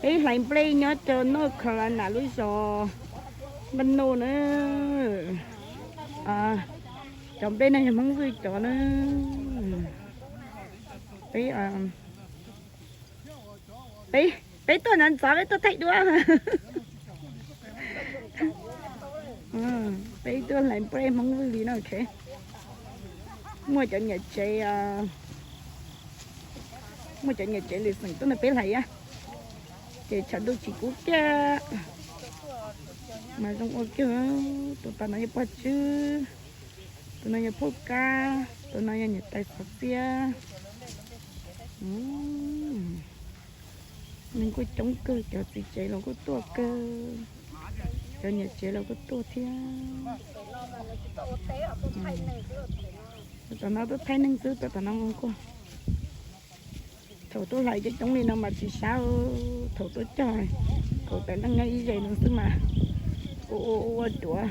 Peb hlais nplej nyob rau North Carolina lub zos Npaj Noj na. Cov nplej no yog Hmoob Vwj cov na. Peb, peb, peb tuaj ntxov ntxov, peb tuaj thaij duab. Peb tuaj hlais nplej Hmoob Vwj li no. Muaj cov niam tsev, muaj cov niam tsev lwm xeem tuaj nrog peb hlais, ces tshav ntuj tsis kub kiag mas zoo ua kiag. Tus tom no yog pog Tswb, tus no yog phauj Kab, tus no yog niam tais Xov Txiab. Neeg kuj coob kawg, cov txiv tsev los kuj tuaj kawg, cov niam tsev los kuj tuaj thiab. Tom no tuaj thaij neeg xwb, tom no nquag. Thaum tuaj hlais coob coob li no mas tsis sab, thaum tuaj cog kaum tawm leej nyob ib zes no xwb mas ua ua ua duav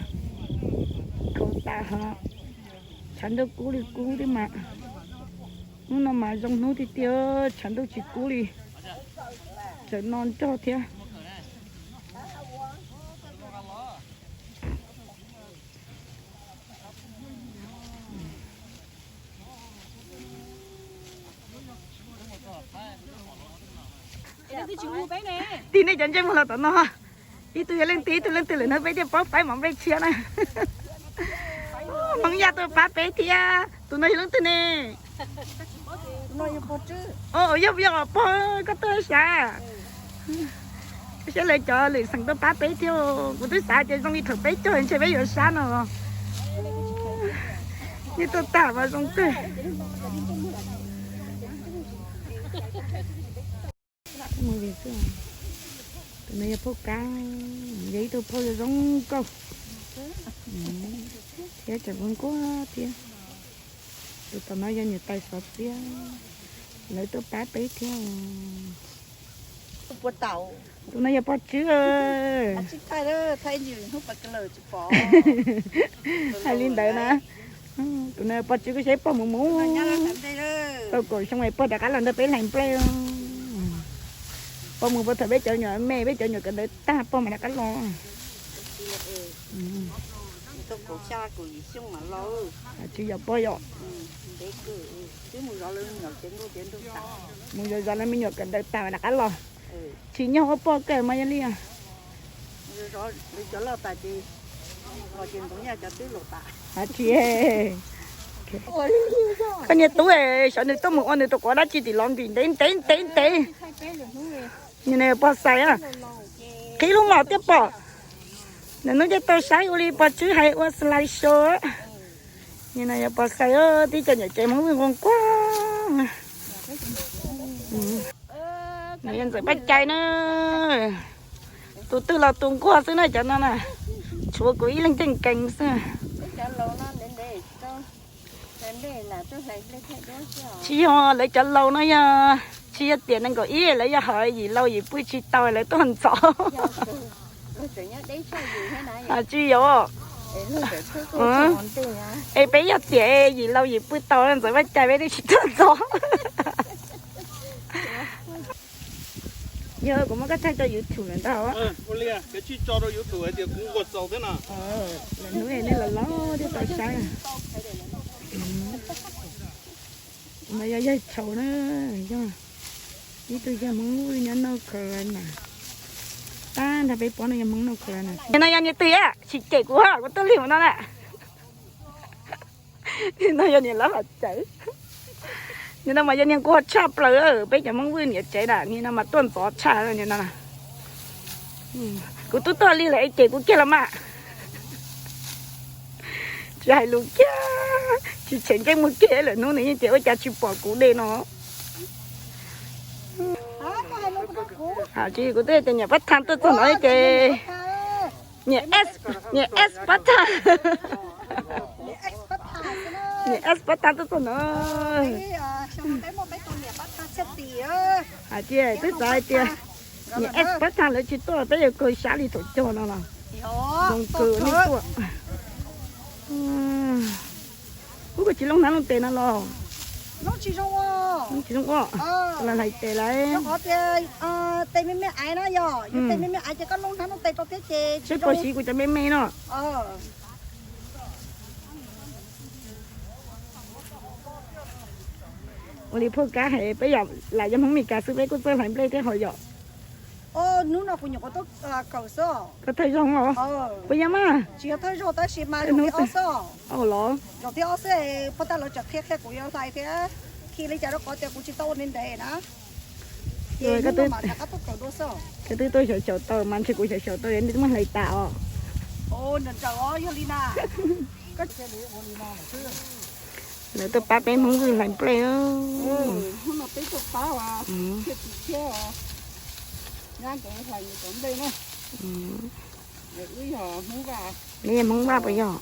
khaus tas ho. Tshav ntuj kub li kub thiab mas. Hnub no mas zoo hnub tiag tiag, tshav ntuj tsis kub li, tseem no nrog thiab. Tim nej cov ntsej muag los tom no, ib tug yog leej twg ib tug leej twg lawm no peb thiaj paub faib mov nplej tshiab na. Hmoob Yaj tuaj pab peb thiab. Tus no yog leej twg ne? Yog yog pog koj tuaj sav, saib lawv cov lwm xeem tuaj pab peb thiab. Kuv twb xav tias zoo li thaum peb cog ntshe peb yuav sab no. Nej tuaj tag mas zoo kawg. Tus no yog phauj Kab, yog ib tug phauj zoo nkauj thiab tseem nquag thiab. Tus tom no yog niam tais Xov Txiab, lawv tuaj pab peb thiab. Tus no yog pog Tswb. Hais li ntawd na. Tus no pog Tswb kuj saib pog mus mus tau kaum xyoo es pog rov qab los nrog peb hlais nplej. Pog mus puag thaum peb cov nyuam me, peb cov nyuam kawm ntawv tag pog mas rov qab los. Tsis yog pog yom. Mus zov zov lawv me nyuam kawm ntawv tag mas rov qab los. Tsim nyog ua pog kawg mas yog li. Tsis, koj niag tub, xyov nws tuaj mus ua nws tus quav dab tsi tim los ntim ntev ntev ntev ntev. Nim no yog pog Xais, qhib lub mom thiaj pom. Nim no cia tau saib ua li pog Tswb hais ua slide show. Nim no yog pog Xais, tib co niam tsev Hmoob Vwj nquag nquag. No yog Ntxawm Paj Cai na. Tus twg los tus nquag xwb na cov no na. Tshuav kuv ib leeg nkees nkees xwb. Tsis yog, lawv cov laus no yog, tsis yog tiam nees nkaum ib lawv yog hais yim laus yim pw tsis tau lawv tuaj ntxov. Tsis yog. Es peb yog tiam yim laus yim pw tau, Ntxawm Paj Cai peb twb tsis tuaj ntxov. Yog kuv muab koj thaij rau YouTube lawm ntag. Lawv hnub nej los los thiaj tau saib. No yog yawg Tshau na, yog ib tug yawg Hmoob Vwj nyob North Carolina. Tab nrog peb pom no yog Hmoob North Carolina. No yog niag twg a? Tsis cem kuv, kuv tuaj lig mus no na. No yog niag Lav Hav Cawv. Nim no mas yog niag nquag tshaj plaws, peb cov Hmoob Vwj niam tsev na, nim no mas tuaj ntxov tshaj no. Kuv twb tuaj lig lawm es cem kuv kiag los mas. Tsis hais lus kiag, tsis tshem ntsej muag kiag lawm hnub nws yeej tias ua cas tsis pom kuv de no. Tsis, kuv twb tias niam Pab Thaj tuaj txog no ces, niam, niam Pab Thaj, niam Pab Thaj tuaj txog no. Hais tias twb xav hais tias niam Pab Thaj lawv tsis tuaj peb yuav kawg sab li thaum cog no los. Zoo kawg nej tuaj. Kuv kuj tsis loob hnab looj tes no los. Tsis zoo ua, los hlais tes lawm. Rau qhov tias tes me me aiv na yog, yus tes me me aiv ces koj lub hnab no tes rau thiab ces tsis zoo. Peb puas siv kuv cov me me no? Ua li phauj Kab hais peb yom, lam yog Hmoob Meskas xwb peb kuj txawj hlais nplej thiab ho yom. Hnub no kuv nyuam qhuav tuaj kawm xwb. Koj thawj zaug os? Puas yog mas? Tsis yog thawj zaug tab sis mas zaum thib ob xwb. Zaum thib ob xwb, pab tab lawv tseem qhia qhia kuv yuav hlais thiab. Khi li cas rau qhov tias kuv tsis tau ua ntev ntev na. Ces hnub no mam rov qab tuaj kawm dua xwb. Koj twb tuaj xyaum xyaum tau mas ntshe kuv xyaum xyaum tau nej twb muab hlais tas os. Nrawm nrawm os, yog li na. Lawv tuaj pab peb Hmoob Vwj hlais nplej. Hnub no peb tuaj pab thiab tus thiab os. Nyab nkawd hlais nkawd cov nplej na. Wb yog Hmoob Vaj. Neb yog Hmoob Vaj puas yog?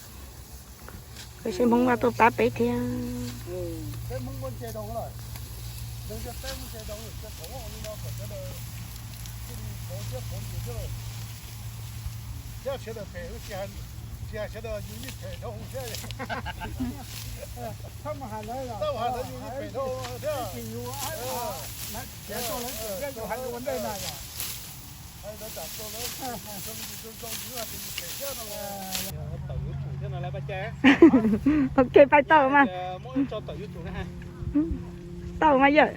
Koj seb Hmoob Vaj tuaj pab peb thiab. Ok, pais tau mas. Tau mas yawm.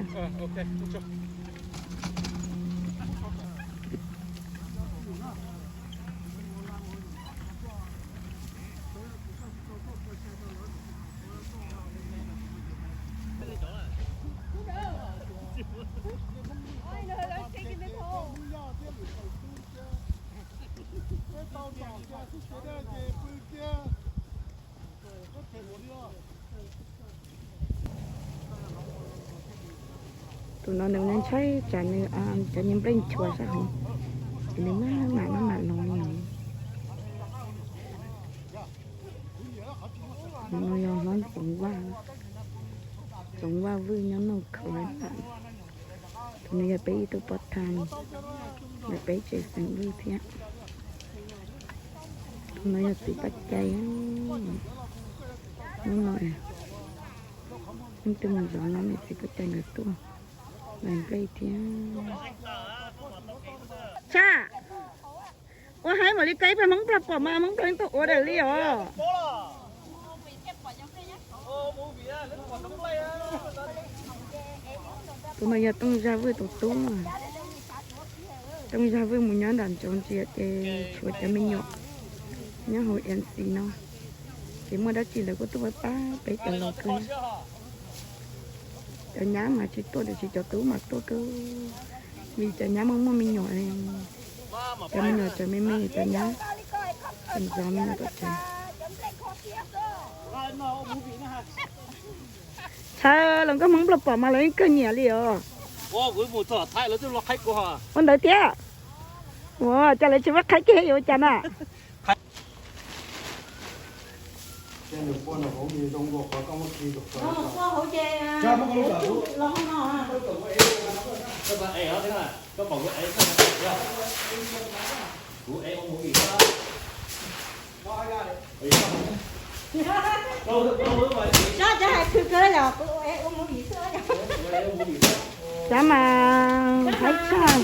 Tus no nws ntshai tsam nws cov niag nplej nchuav sab hauv, ces nws maj mam maj mam los li no. Tus no yog hlob Txoov Vaj, Txoov Vaj Vwj nyob North Carolina. Tus no yog peb ib tug part time ntawm peb tsev xeem Vwj thiab. Tus no yog txiv Paj Cai. Hnub no leej twg mus zov no niam txiv Paj Cai nkawd tuaj hlais nplej thiab. Tshaj, ua haib mam li koj ib pab Hmoob Nplog pom mas Hmoob Nplog yeej tuaj ua daws li os. Tus no yog Tooj Zaj Vwj tus tub. Tooj Zaj Vwj mus nyob nram ntsoov ntsia ces tshuav cov me nyuam nyob hauv N C no, ces muaj dab tsi lawv kuj tuaj pab peb cov laus kawg. Cov nyab mas tsis tuaj tiam sis cov tub mas tuaj kawg, vim cov nyab muaj muaj me nyuam, cov me nyuam tseem me me, cov nyab tseem zov me nyuam tuaj tsev. Tshaj, los nkauj Hmoob Nplog pom mas lawv yeej kawg nyiam li os. Ua ntawd thiab. Ua cas lawv tsis muab qhaib kiag yuav ua cas na? Xyov cov hais khwv kawg yog kuv ua mus vim xwb. Xyov mas haib tshaj.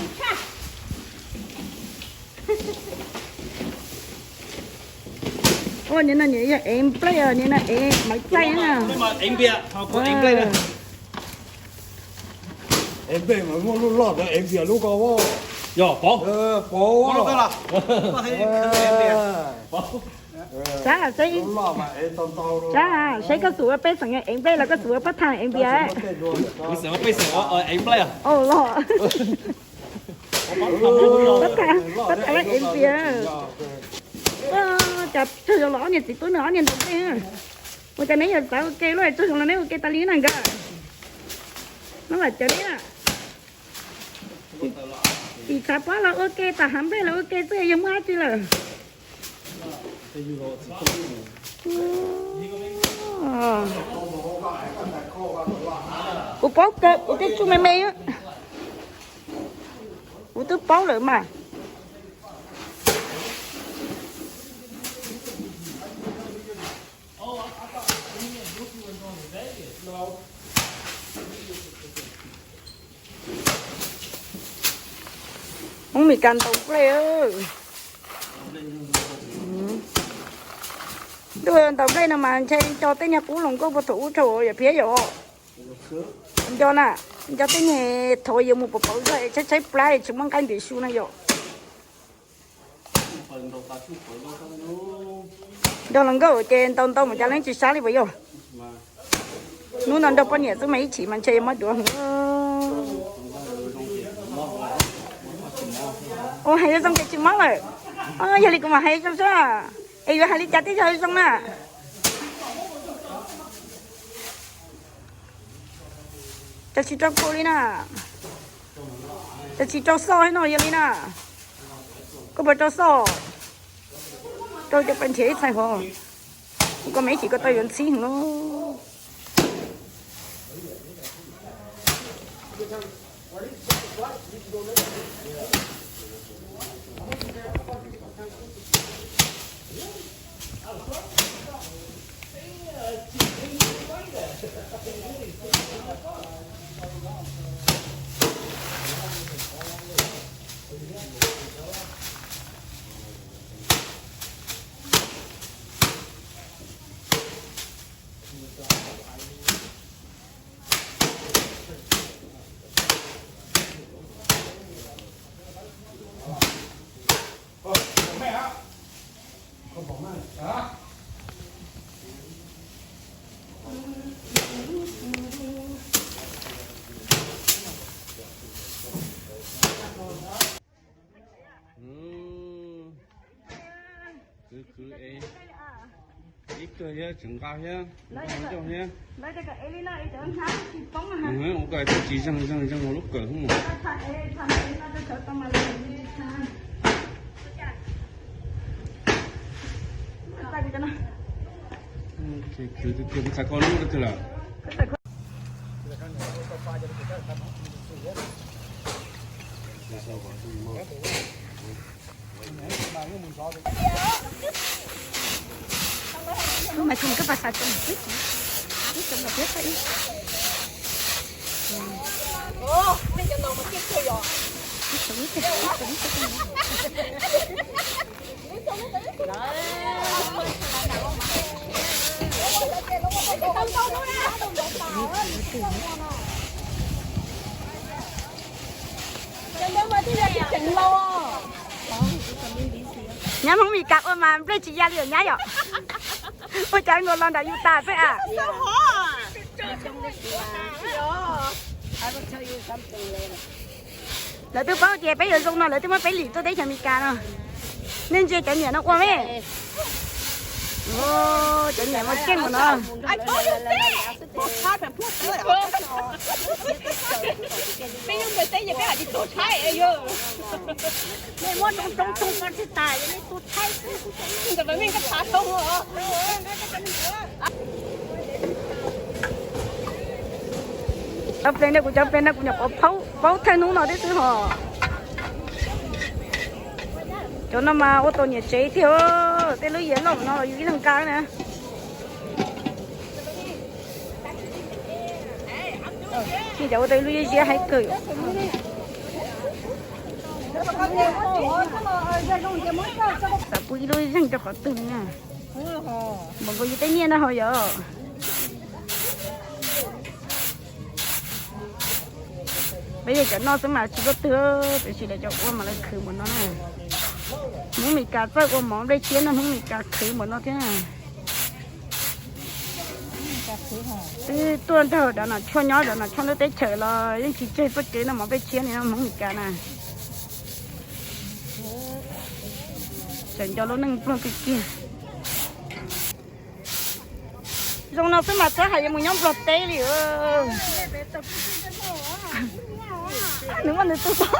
Ua nim no nws yog ev nplej os, nim no ev maiv txaij na. Ev nplej mas muaj lub loj ntawd ev npias lub ko. Yog pov, pov. Sab, sab, seb koj xub ua pej xeem ev nplej los koj xub ua pab thaj ev npias? Kuv xub ua pej xeem ev nplej. Ua los pab thaj, pab thaj ev npias. Cas tsaug zog los ob niag txiv tub no ob niag ntaus nplej. Ua cas neb yuav xav ua ke luaj, tsaug zog los neb ua ke tas li na nkawd. No vam cawv neb na. Tim tshav pob los ua ke, tam hav nplej los ua ke xwb, yog muaj dab tsi lawm. Kuv paub kawg, kuv twb tsuj me me, kuv twb paub lawm mas. Hmoob Mes Kas ntaus nplej. Ntuj, ntaus nplej no mas ntshe nco tej niag qub hluas nkauj puag thaum ub rau yam phiab yom. Nco na, nco tej niag thaum yuav mus pauv pauv zog es tshaib tshaib plab es tsis muaj nqaij ntim su na yom. Nrog hluas nkauj ces ntaus ntaus mus cas leej tsis sab li puas yog? Hnub no nrog poj niam xwb mas ib chim mas ntshe yuav mob duav. Ua hais zoo ces tsis mob lawm. Yog li kuv mam hais zoo xwb. Es yuav hais li cas thiaj yog zoo na? Cas tsis rau kua li na? Cas tsis rau xoj no yog li na? Koj puas rau xoj? Rau cov pais nrhiav ib txhais hov. Kuv koj me ib chim koj tau yuav ntxhib heev lauj. Khwv khwv es ib kawg thiab tseem nqa thiab, nqa ncauj thiab. Ua kom tsis zeeg zeeg zeeg hauv lub kawm xwb mas. Khwv tiag tiag, kuv txhais koj lub kawg lawm. Ub, mas koj mus koj pas xav tso ib, ib tso mas thiab tso ib. Ib tso ib tso ib tso. Nyab Hmoob Mes Kas ua mas nplej tsis ya li os nyab yom. Ua cas nkaus los nram Utah xwb a? Lawv twb paub tias peb yuav zoo no lawv twb muab peb lim tuaj teb chaws Amelikas no. Nej ntsia cov niam no ua me. Cov niam mas keej ua no. Cov ples no kuv cov ples no kuv nyuam qhuav paub thawj hnub no thiab xwb hos. Cov no mas ua tau niam tsev thiab, tej lub yias loj no los yus ib leeg nqa na. Nej cov ua tau ib lub ziab haib kawg. Xav pub ib lub zeeg rau qhov twg na. Npaum nkaus yus tej nyiaj na ho yom. Peb yog cov noj xwb mas tsis luaj twg, tiam sis lawv cov ua mas lawv khwv npaum no na. Hmoob Mes Kas txawj ua mov nplej tshiab no, Hmoob Mes Kas khwv npaum no thiab na. Twb tuaj nrog Dov Nom Tshuaj nyob, Dov Nom Tshuaj lub teb chaws los yeej tsis tseg txoj kev noj mov nplej tshiab li no Hmoob Mes Kas na. Tseem nco lub neej Nplog kiag kiag. Zoo no xwb mas txhob hais yuav mus nyob Nplog teb li. Nws muaj nws tus xwb.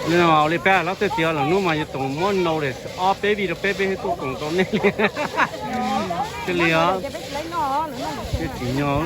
Li no ua li peb hais lub twg tias lwm hnub mas yuav tos muab nau li ob peb vij rau peb, peb thiaj tuaj koom tau nej li. Thiaj li os. Peb tsis nyob.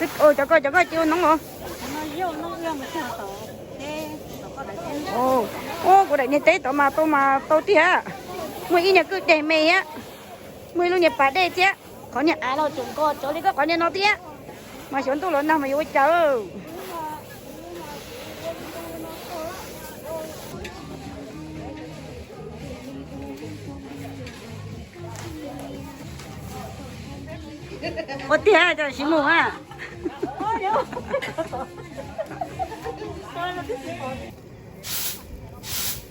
Cov ko, cov ko ces ua noob os. Ua kuv daim niag teb tod mas tau mas tau tiag. Muaj ib niag kwj deg me thiab, muaj ib lub niag pas dej thiab. Qhov niag av los tseem nkaus cov li koj qhov niag no thiab. Mas xyov ntuj los nag mas yuav ua cas. Ua tiag, cia li mus a.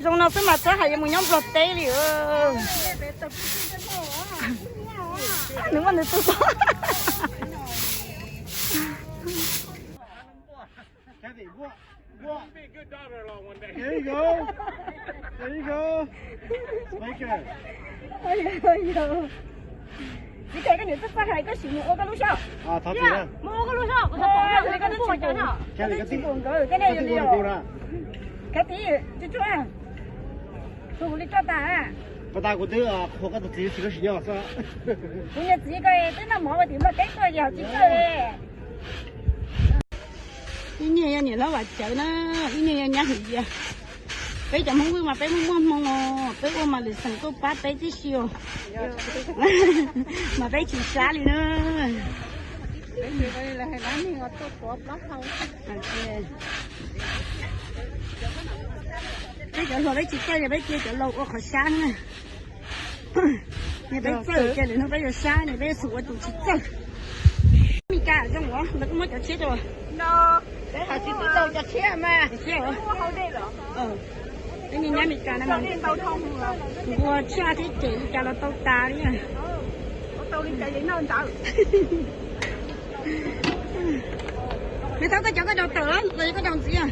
Zoo no xwb mas txhob hais yuav mus nyob Nplog teb li. Nws muaj nws tus. Txiv Kej, koj niam txawj txawj hais, koj sim mus ua koj lub xyov. Mus ua koj lub xyov, koj tsis pom nkawd, koj ne yog li os. Khav tij, tsuj tsuag, tus kuv li tsuaj tas. Pas tas kuv twb qhuas koj tus txiv tsis koj sim nyob xwb. Kuv niag txiv ko twb noj mov ua tim Nplog teb tuaj ces tsis txawj li. Ib niag yog niam hlob Vam Cawv na, ib niag yog nyab Hwm Yias. Peb cov Hmoob Vwj mas peb muaj muaj hmoo os, peb ua mas lwm xeem tuaj pab peb tib si os. Mas peb tsis sab li na. Peb cov hluas peb tsis txawj, peb cia cov laus ua qhov sab na. Niag peb txawj ces lwm hnub peb yuav sab, niag peb yuav tsum ua tus tsis txawj. Meskas zoo os, lawv kuj muab cov tshiab rau. Peb hais tsis tau cov tshiab mas. Cov tshiab os. Peb niag nyab Meskas no mas nqua tshaj thiab cem li cas los tau tas li. Nws tau koj cov koj daus tawm los yog koj daus ntxiv?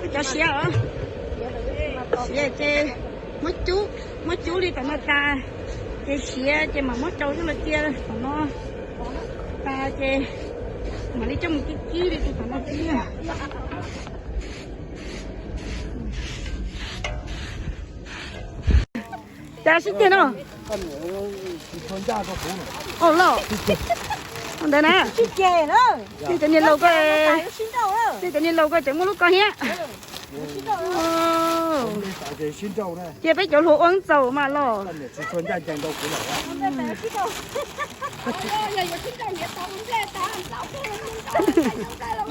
Koj cov siav os. Siav ces muab cub, muab cub li tom no tas, ces siav ces mam muab rau coj los cia tom no tas ces mam li coj mus kib kib li tus tom no kib. Cas sib ceg no? Au loj. Ntawd na. Tej cov niag laus ko, tej cov niag laus ko tseem muaj lub ko thiab. Cia peb cov hluas ua txaus mas los.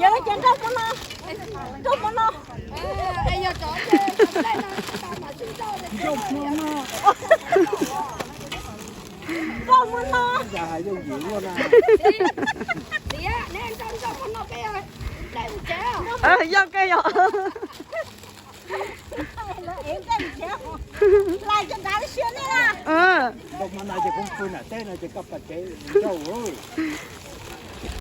Yog li ces nrauj hmo no, nrauj hmo no. Nrauj hmo no. Yog kawg yog. Lais cov nrad siav nej na. Nrauj hmo no ces kuv pw nram teb no ces koj pam tsev nrauj.